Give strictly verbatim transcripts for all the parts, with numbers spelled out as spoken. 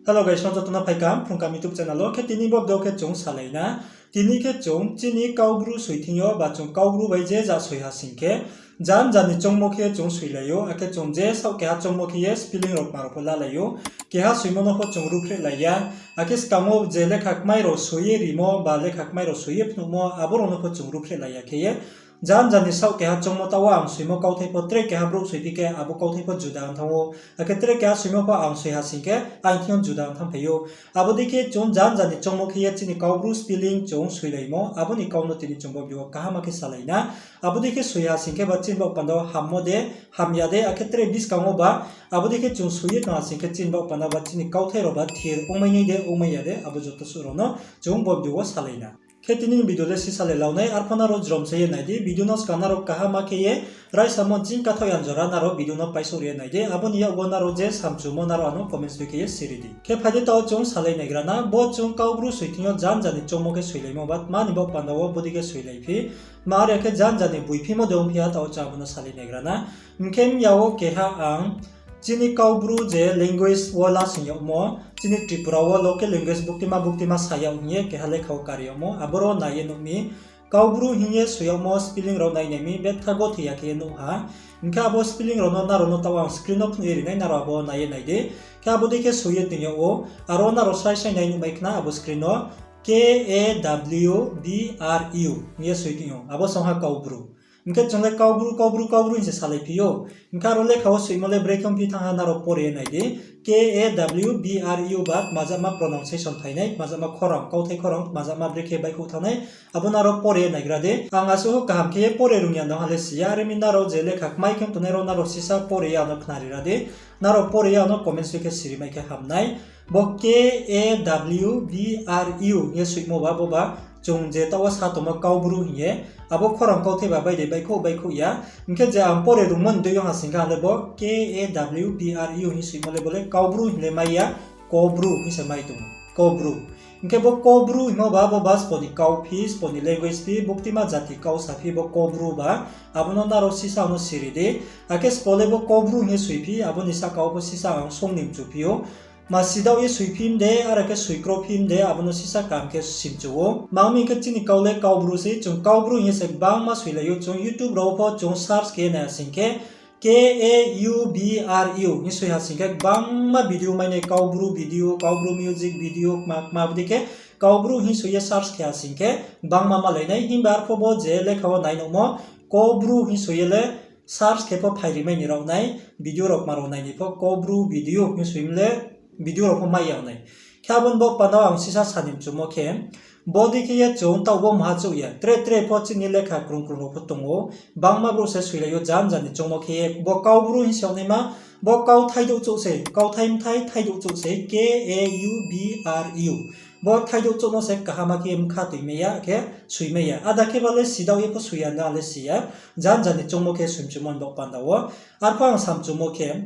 Hello guys, no joto no phaikam Phrungkam YouTube channel wo. Khe tini bo video khe chung salai na. Tini khe chung chini Kaubru soi thing yo ba chung Kaubru bai je ja soi ha sing khe, janja ni choungmo khe chung soilai ou, akhe chung je saoh keha choungmo khe ye spelling rao kma rao pho lalai ou. Keha soimo no pho chung ruhphrehlai ya. Akhe skang wo je lekha kmai rao soi ye rimo ba lekha kmai rao soi ye phnuhmo, abo rao no pho chung ruhphrehlai ya khe ye, janja ni saoh keha choungmo taoh wo ang soimo kauthai pho tre keha brouh soiphi khe abo kauthai pho juda ong thanng ou. Akhe tre keha soimo pho ang soi ha sing khe aini thing yo juda ong thanngphai ou. Abo dei khe chung janja ni choungmo khe ye chini Kaubru spelling chung soilaimo, abo ni kau no tini chung bo video wo kaham khe salai na. Abo dei khe soi ha sing khe ba chini baoh panda wo hammo de, hamya de, akhe tre buskang wo ba, abo dei khe chung soi ye tong ha sing khe chini baoh panda ba chini kauthai rao ba thir ongmai nai de, ongmai ya de, abo joto suh rao no chung bo video wo salai na. Khe tini ni video le sisa le lau nai, arpho nrao jrom se ye nai di, video no skang nrao kaham khe ye, raisamo ching kathaoh ya jora nrao video no paisouh ri ye nai di, abo ni yakgu nrao je samchumo nrao ano comments dei khe ye siri di. Khe phai di taoh chung salai naigra na, bo chung Kaubru soi thing yo janja ni choungmo khe soilaimo ba, tma ni baoh panda wo bodei khe soilai phi, tma are khe janja ni boiphimo de ongphi ha taoh chung abo no salai naigra na. Hing khe mya wo keha ang chini Kaubru je language wo lasing yagmo, chini Tripura wo local language buktima buktima sa yag hing ye keha lekha wo kari yagmo, aboro nai ye nuh mi, Kaubru hing ye soi yagmo spelling rao nai nai mi, betha gothe ya khe ye nuh ha. Hing khe abo spelling rao no nrao no taoh ang screen no phnuh ye ri nai, nrao abo nai ye nai di. Khe abo dei khe soi ye tong yag ou, aro nrao sai sai nai nuhmai khna abo screen no, K A W B R U hing ye soi tong ou, abo song ha Kaubru. Hing khe chung le Kaubru, Kaubru, Kaubru hing se salai phi ou. Hing khe aro lekha wo soimo le brekhe ongphi thanng ha nrao pore ye nai di. K A W B R U ba tmajama pronunciation phai nai, tmajama khorang, kauthai khorang, tmajama brekhe baihkhouh thanng nai, abo nrao pore ye naigra di. Ang asuh kaham khe ye pore rung ya no ha le si ya, are mi nrao je lekha kmai khe tongnai rao nrao sisa pore ye ano khnari ra di. Nrao pore ye ano comments dei khe siri mai khe ham nai. Bo K A W B R U hing ye soimo ba, bo ba chung je taoh wo sa tongmo Kaubru hing ye, abo khorang kauthai ba bai de baihkhouh baihkhouh ya. Hing khe je ang pore rungmo ni dei yo ha sing khe ang le bo K A W B R U hing soimo le bo le Kaubru hing le mai ya, Kobru hing se mai tong ou, Kobru. Hing khe bo Kobru hingmo ba, bo ba sbo ni kauphi, sbo ni language phi, buktima jati kau sa phi bo Kobru ba, abo no nrao sisa no siri di. Akhe sbo le bo Kobru hing ye soiphi, abo ni sahka wo pho sisa ang song ni mchu phi ou. Ma sidaoh ye soiphi mde, are khe soikro phi mde, abo no sisa kaham khe simchu ou. Tma hing khe chini kau le Kaubru se, chung Kaubru hing ye se gbangma soilai ou, chung YouTube rao pho chung search khe nai ha sing khe, K A U B R U hing soi ha sing khe gbangma video mai nai, Kaubru video, Kaubru music video, kma kma bodei khe Kaubru hing soi ye search khe ha sing khe gbangma malai nai, himba arpho bo je lekha wo nai nuhmo, Kobru hing soi ye le search khe pho phairi mai ni rao nai, video rao kma rao nai ni pho Kobru video hing soi mi le video rao pho mai ya nai. Khe abo ni baoh panda wo ang sisa sa ni mchumo khe, bodei khe ye chung taoh bo mha chouh ya, tre tre pho chini lekha krung krung rao pho tong ou, gbangma brouh se soilai ou janja ni choungmo khe ye, bo Kaubru hing se yagnaima, bo kau thaidouh chouh se, kauthai mthai thaidouh chouh se, K A U B R U. Bo thaidouh chouh no se kaham khe ye mkha toimai ya khe soimai ya. Ada khe ba le sidaoh ye pho soi ya na le si ya, janja ni choungmo khe soi mchumo ni baoh panda wo. Arpho ang sa mchumo khe,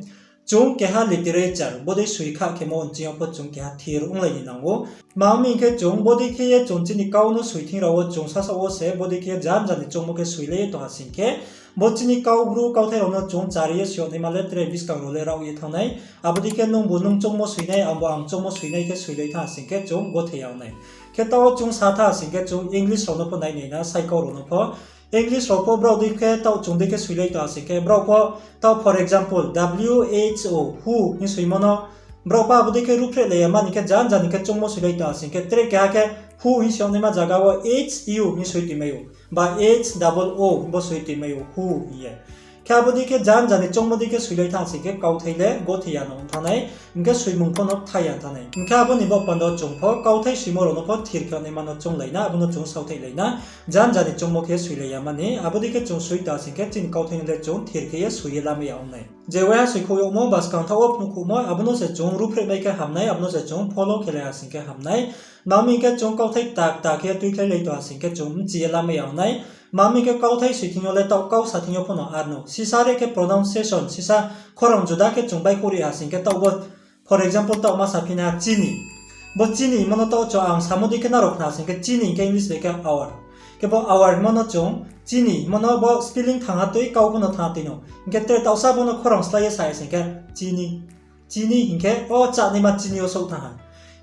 chung keha literature, bodei soi kha khemo nching yo pho chung keha thir onglai ni nang ou. Tma hing khe chung bodei khe ye chung chini kau no soi thing rao wo chung sasaoh wo se bodei khe janja ni choungmo khe soilai ye tong ha sing khe, bo chini Kaubru kauthai rao no chung chari ye soi yagnaima le tre buskang rao le rao ye thanng nai. Abo dei khe nungbu nung choungmo soi nai, angbu ang choungmo soi nai khe soilai thanng ha sing khe chung gothe ya ong nai. Khe taoh wo chung sa thanng ha sing khe chung English rao no pho nai nai na, saikau rao no pho. English rao pho brao dei khe taoh chung dei khe soilai tong ha sing khe, brao pho taoh for example, W H O, who hing soimo no, brao pho abo dei khe ruhphrehlai ya mani khe janja ni khe choungmo soilai tong ha sing khe, tre keha khe who hing soi yagnaima zaga wo H U hing soi toimai ou, ba H double O bo soi toimai ou, who hing ye. Khe abo dei khe janja ni choungmo dei khe soilai thanng sing khe kauthai le gothe ya no ong thanng nai, hing khe soimung pho no kthai ya thanng nai. Hing khe abo ni baoh panda wo chung pho kauthai soimo rao no pho thir khe yagnaima no chounglai na, abo no chung saohthailai na. Janja ni choungmo khe soilai ya mani, abo dei khe chung soi tong ha sing khe chini kauthai no le chung thir khe ye soi ye lamai ya ong nai. Je waiha soikhouh yagmo ba skang thaoh wo phnuhkhouhmo, abo no se chung ruhphreh mai khe ham nai, abo no se chung follow khelai ha sing khe ham nai. Tma hing khe chung kauthai kta kta khe tuikhlailai tong ha sing khe chung bchi ye lamai ya ong nai. Tma hing khe kauthai soi thing yo le taoh kau sa thing yo pho no ar no sisa re khe pronunciation, sisa khorang juda khe chung baihkhouh ri ha sing khe taoh bo, for example, taoh ma saphi na chini. Bo chini hingmo no taoh chung ang samo dei khe nrao khna sing khe chini hing khe English bai khe our. Khe bo our hingmo no chung chini hingmo no bo spelling thanng ha tui, kau pho no thanng ha tui no. Hing khe tre taohsa bo no khorang slái ye sa ya sing khe chini. Chini hing khe o chánaima chini yo souh thanng ha.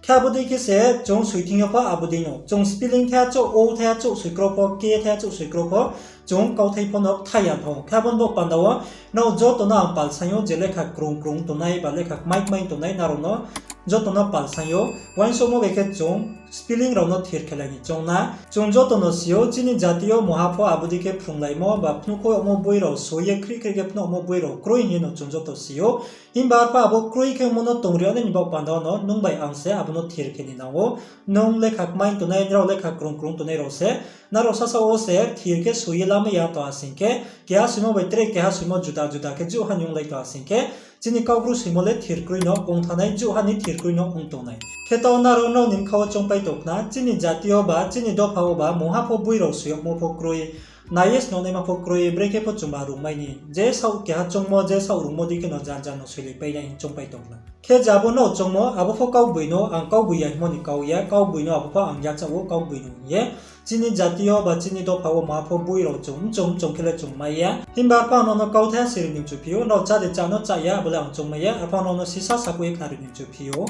Khe abo dei khe se chung soi thing yo pho abo dei no. Chung spelling thaiha chouh, o thaiha chouh soi kro pho, ke thaiha chouh soi kro pho, chung kauthai pho no kthai ya thanng ou. Khe abo ni baoh panda wo nrao joto no ang pal saing ou, je lekha krung krung tongnai ba lekha kmai kmai tongnai nrao no joto no pal saing ou. Uaingsouhmo bai khe chung spelling rao no thir khelai ni choung na. Chung joto no si ou, chini jati yo mungha pho abo dei khe phrunglaimo ba phnuhkhouh yagmo boi rao soi ye khrih khrih khe phnuh yagmo boi rao kroi hing ye no chung joto si ou. Himba arphuh abo kroi khe ongmo no tongri yag nai ni baoh panda wo no nung bai ang se abo no thir khe ni nang ou. Nung lekha kmai tongnai, nrao lekha krung krung tongnai rao se, nrao sasaoh wo se thir khe soi ye lamai ya tong ha sing khe, keha soimo bai tre keha soimo juda juda khe jouhha ni onglai tong ha sing khe, chini Kaubru soimo le thir kroi no ong thanng nai, jouhha ni thir kroi no ong tong nai. Khe taoh nrao nrao ni bkha wo choungpai tong khna, chini jati yo ba, chini dopha wo ba, mungha pho boi rao soi yagmo pho kroi, nai ye snuhnaima pho kroi, brekhe pho chungba rungmai ni. Je saoh keha choungmo, je saoh rungmo dei kheno janja no soilaipai nai hing choungpai tong khna. Khe je abo nrao choungmo, abo pho kaugboino, ang kaugboi ya hingmo ni kau ya, kaugboi no abo pho ang yachaoh wo kaugboino hing ye. Chini jati yo ba chini dopha wo mungha pho boi rao chung mchong mchong khe le chung mai ya. Himba arphuh ang nrao no kauthai siri ni mchu phi ou, nrao chá de chá no chá ya, abo le ang choungmai ya, arphuh ang nrao no sisa sakhouh ye khnari ni mchu phi ou.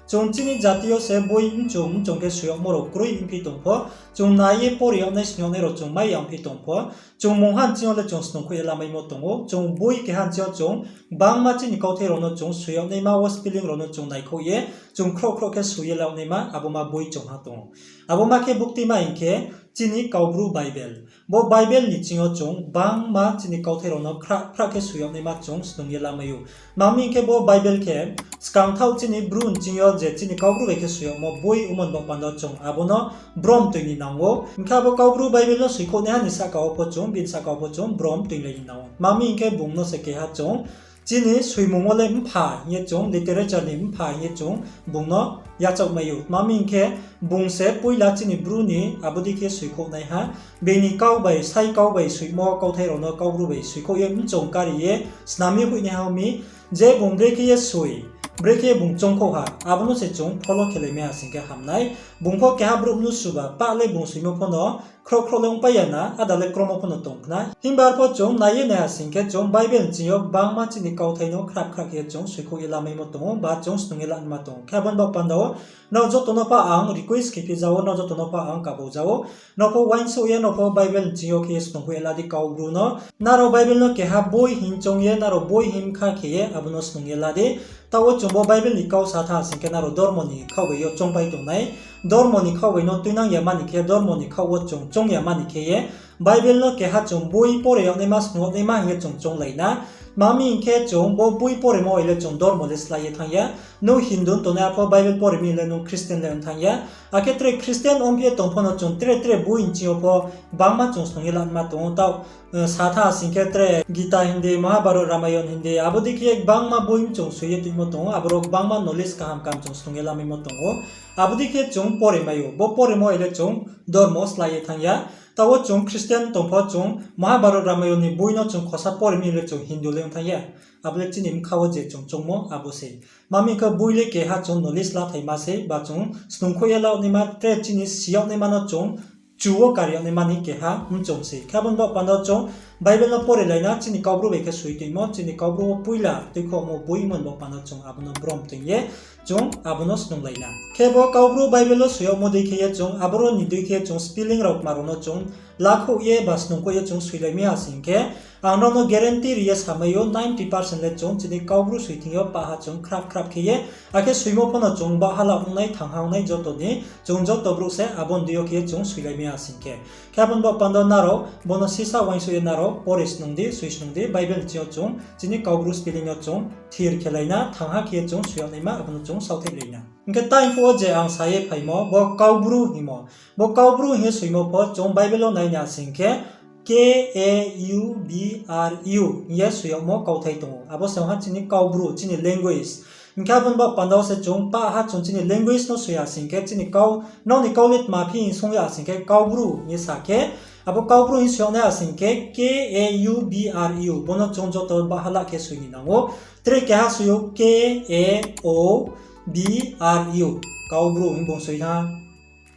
Chung chini jati yo se boi mchong mchong khe soi yagmo rao kroi ongphi tong pho, chung nai ye pore yagnai snuh yagnai rao chung mai ya ongphi tong pho, chung mungha nching yo le chung snungkhouh ye lamaimo tong ou, chung boi keha nching yo chung gbangma chini kauthai rao no chung soi yagnaima wo spelling rao no chung naikhouh ye, chung khroh khroh khe soi ye lanaima, abo ma boi chungha tong ou. Abo ma khe buktima hing khe chini Kaubru Bible. Bo Bible ni ching yo chung gbangma chini kauthai rao no khrah khrah khe soi yagnaima chung snung ye lamai ou. Tma hing khe bo Bible khe skang thaoh chini Bru nching yo je chini Kaubru bai khe soi yagmo boi ongmo ni baoh panda chung abo no brom toing ni nang ou. Hing khe abo Kaubru Bible no soikhouhnaiha ni sahka wo pho chung, bini sahka wo pho chung brom toinglai ni nang ou. Tma hing khe bung no se keha chung chini soimung wo le mpha hing ye chung, literature ni mpha hing ye chung bung no yachaohmai ou. Tma hing khe bung se poila chini Bru ni abo dei khe soikhouhnaiha, bini kau bai, sai kau bai soimo kauthai rao no Kaubru bai soikhouh ye mchong kari ye snam ye hoihnaiha mi, je bung brekhe ye soi, brekhe ye bung choungkhouh ha, abo no se chung follow khelai mai ha sing khe ham nai. Bung pho keha brouh mnusu ba, pah le bung soimo pho no khroh khroh le ongpai ya na, áda le kromo pho no tong khna. Himba arphuh chung nai ye nai ha sing khe chung Bible nching yo gbangma chini kauthai no khrah khrah khe chung soikhouh ye lamaimo tong ou, ba chung snung ye lanaima tong ou. Khe abo ni baoh panda wo nrao joto no pho ang request khe phi ja ou, nrao joto no pho ang kabo ja ou. Nrao pho uaingsouh ye, nrao pho Bible nching yo khe ye snungkhouh ye la di Kaubru no. Nrao Bible no keha boi hing choung ye, nrao boi hing bkha khe ye abo no snung ye la di. Taoh wo chung bo Bible ni kau sa thanng sing khe nrao dormo ni khaoh bai yo choungpai tongnai. Dormo ni khaoh bai no tuinang yama ni khe, dormo ni khaoh wo chung choung yama ni khe ye, Bible no keha chung boi pore yagnaima, snung yagnaima hing ye chung chounglai na. Tma hing khe chung bo boi poremo bai le chung dormo le slái ye thanng ya. Nung Hindu ong tongnai, arphuh Bible pore mi le nung Christian le ong thanng ya. Akhe tre Christian ongphi ye tong pho no chung tre tre boi nching yo pho gbangma chung snung ye lanaima tong ou. Taoh sa thanng sing khe tre Gita hing di, Mahabharot, Ramayon hing di, abo dei khe gbangma boi chung soi ye tuimo tong ou, aboro gbangma knowledge kaham kaham chung snung ye lamaimo tong ou. Abo dei khe chung pore mai ou, bo poremo bai le chung dormo slái ye thanng ya. Taoh wo chung Christian tong pho chung Mahabharot, Ramayon ni boi no chung khosa pore mi le chung Hindu le ong thanng ya. Abo le chini bkha wo je chung choungmo abo se. Tma hing khe boi le keha chung knowledge lathaima se, ba chung snungkhouh ye la yagnaima, tre chini si yagnaima no chung chu wo kari yagnaima ni keha mchong se. Khe abo ni baoh panda chung Bible no porelai na, chini Kaubru bai khe soi toingmo, chini Kaubru wo poila tuikhouhmo boi ongmo ni baoh panda chung abo no brom toing ye, chung abo no snunglai na. Khe bo Kaubru Bible wo soi yagmo dei khe ye chung, aboro ni dei khe chung spelling rao tma rao no chung lakhouh ye ba snungkhouh ye chung soilai mi ha sing khe, ang nrao no guarantee ri ye samai ou, ninety percent le chung chini Kaubru soi thing yo pahha chung khrap khrap khe ye, akhe soimo pho no chung bahha la ong nai, thangha ong nai joto ni, chung joto brouh se abo ni dei yo khe ye chung soilai mi ha sing khe. Khe abo ni baoh panda nrao bo no sisa uaingsouh ye nrao pore snung di, soi snung di, Bible ni ching yo chung chini Kaubru spelling yo chung thir khelai na, thangha khe ye chung soi yagnaima abo no chung saohthaihlai na. Hing khe tai phuh wo je ang sa ye phaimo, bo Kaubru hingmo. Bo Kaubru hing ye soimo pho chung Bible wo nai na sing khe, K A U B R U hing ye soi yagmo kauthai tong ou. Abo se ong ha chini Kaubru, chini language. Hing khe abo ni baoh panda wo se chung pahha chung chini language no soi ya sing khe, chini kau, nrao ni kau le tma phi hing song ya sing khe, Kaubru hing ye sa khe, abo Kaubru hing soi yagnai ha sing khe, K A U B R U, bo no chung joto bahha la khe soi ni nang ou. Tre keha soi ou, K A O B R U, Kaubru hing bung soi thanng ha.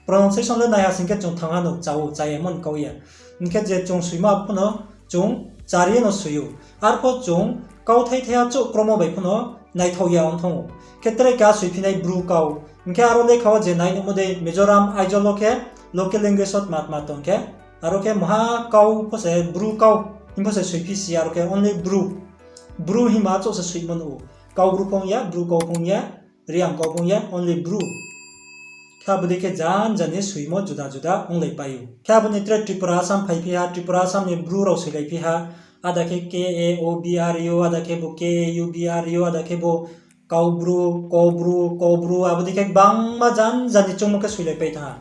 Pronunciation le nai ha sing khe chung thangha no chá ou, chá ye mon kau ya. Hing khe je chung soimo abo pho no chung chari ye no soi ou. Arphuh chung kauthai thaiha chouh kromo bai pho no naithao ya ong thanng ou. Khe tre keha soiphi nai Bru kau. Hing khe aro lekha wo je nai nuhmo dei Mizoram, Aizawl wo khe local language wo tma tma tong khe, aro khe maha kau pho se Bru kau hing pho se soiphi si, aro khe only Bru. Bru hingma achouh se soimo nuh ou. Kau Bru pho ong ya, Bru kau pho ong ya, Reang kau pho ong ya, only Bru. Khe abo dei khe jan jan ni soimo juda juda onglaipai ou. Khe abo ni tre Tripura Assam phaiphi ha, Tripura Assam ni Bru rao soilaiphi ha, ada khe K A O B R U, ada khebu K A U B R U, ada khebu Kaubru, Kobru, Kobru, abo dei khe gbangma jan jan ni choungmo khe soilaipai thanng ha.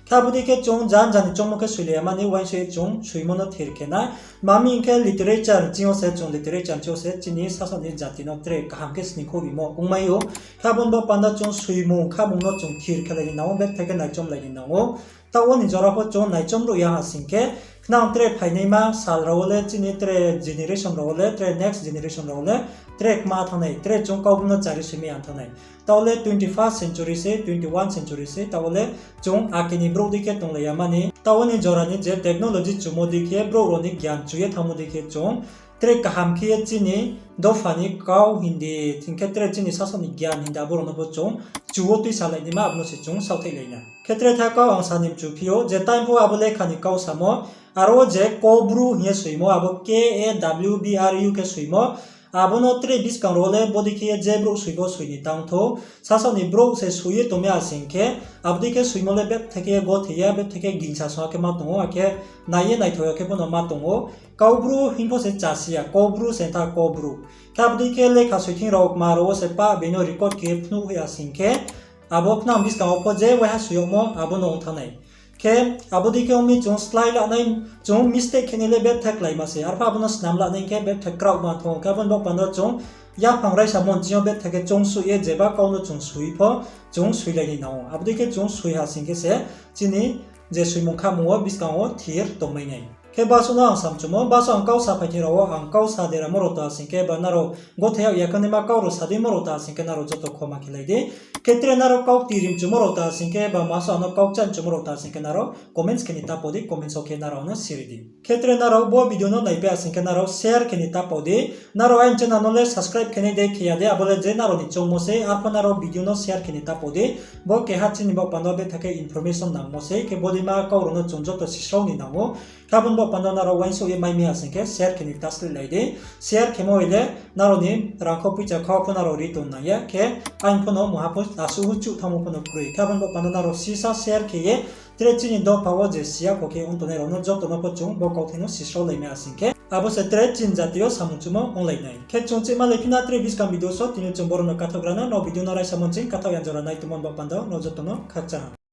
Khe abo dei khe chung jan jan ni choungmo khe soilai ya mani uaingsouh ye chung soimo no thir khe nai. Tma hing khe literature ching yo se, chung literature ching yo se chini sasaoh ni jati no tre kaham khe sningkhouh rimo ongmai ou. Khe abo ni baoh panda chung soimung khamung no chung thir khelai ni nang ou, betha khe naichomlai ni nang ou. Taoh wo ni jora pho chung naichom ruh ya ha sing khe, khnang tre phainaima sal rao wo le, chini tre generation rao wo le, tre next generation rao wo le, tre kma thanngnai, tre chung Kaubru no chari soimai ya thanngnai. Taoh le twenty-first century se, twenty-one century se, taoh wo le chung ake ni brouh dei khe tonglai ya mani. Taoh wo ni jora ni je technology chumo dei khe brouh rao ni gyan chu ye thanngmo dei khe chung tre kaham khe ye chini dopha ni kau hing di, hing khe tre chini sasaoh ni gyan hing di, abo rao no pho chung chu wo tuisalai naima, abo no se chung saohthaihlai na. Khe tre tha kau ang sa ni mchu phi ou, je time pho abo lekha ni kau samo, aro wo je Kobru hing ye soimo, abo K A W B R U khe soimo, abo no tre buskang rao wo le bodei khe ye je brouh soi bo soi ni tang thou, sasaoh ni brouh se soi ye tongmai ya sing khe, abo dei khe soimo le betha khe ye gothe ya, betha khe gingsa song ya khe ma tong ou, akhe nai ye naithao ya khe pho no ma tong ou. Kaubru hing pho se chasi ya, Kobru se tha Kobru. Khe abo dei khe lekha soithing rao kma rao wo se pa being no record khe ye phnuh hoih ya sing khe, abo khnang buskang wo pho je waiha soi yagmo abo no ong thanngnai. Khe abo dei khe ong mi chung slái lanai, chung mistake khe nai le betha kláima se. Arphuh abo no snam lanai khe betha kraohma thanng ou. Khe abo ni baoh panda chung yaphang raisa mon ching yo betha khe choungsuh ye jeba kau no chung soi pho, chung soilai ni nang ou. Abo dei khe chung soi ha sing khe se chini je soimung khamung wo buskang wo thir tongmai nai. Khe basuh no ang samchumo, basuh ang kau saphai khe rao wo ang kau sa deramo rao ta sing khe ba nrao gothe yag ya khe naima kau rao sa deimo rao ta sing khe nrao joto khoma khelai di. Khe tre nrao kau kti rimchumo rao ta sing khe ba masuh ano kau chá mchumo rao ta sing khe nrao comments khe ni ta pau di, comments wo khe nrao no siri di. Khe tre nrao bo video no naipai ya sing khe nrao share khe ni ta pau di. Nrao aini channel no le subscribe khe nai de khe ya de, abo le je nrao ni choungmo sei, arphuh nrao video no share khe ni ta pau di. Bo keha chini baoh panda wo betha khe information nangmo sei, khe bodeima kau rao no chung joto sisrao ni nang ou. Khe abo ni baoh panda wo nrao uaingsouh ye mai mi ya sing khe share khe ni ta sleh lai di. Share khemo bai le nrao ni rangkho poicha kha pho nrao ri tong nang ya, khe aini pho no mungha pho asuh chuh thanngmo pho no kroi. Khe abo ni baoh panda wo nrao sisa share khe ye tre chini dopha wo je siya kho khe ong tongnai rao no joto no pho chung bo kauthai no sisrao lai mi ya sing khe, abo se tre chini jati yo samung chumo onglai nai. Khe chung chihma lai phi na tre buskang video so, tini chung boro no kathaoh gra na, nrao video no raisa mon ching kathaoh ya jora nai tongmo ni baoh panda wo nrao joto no khakchang ha.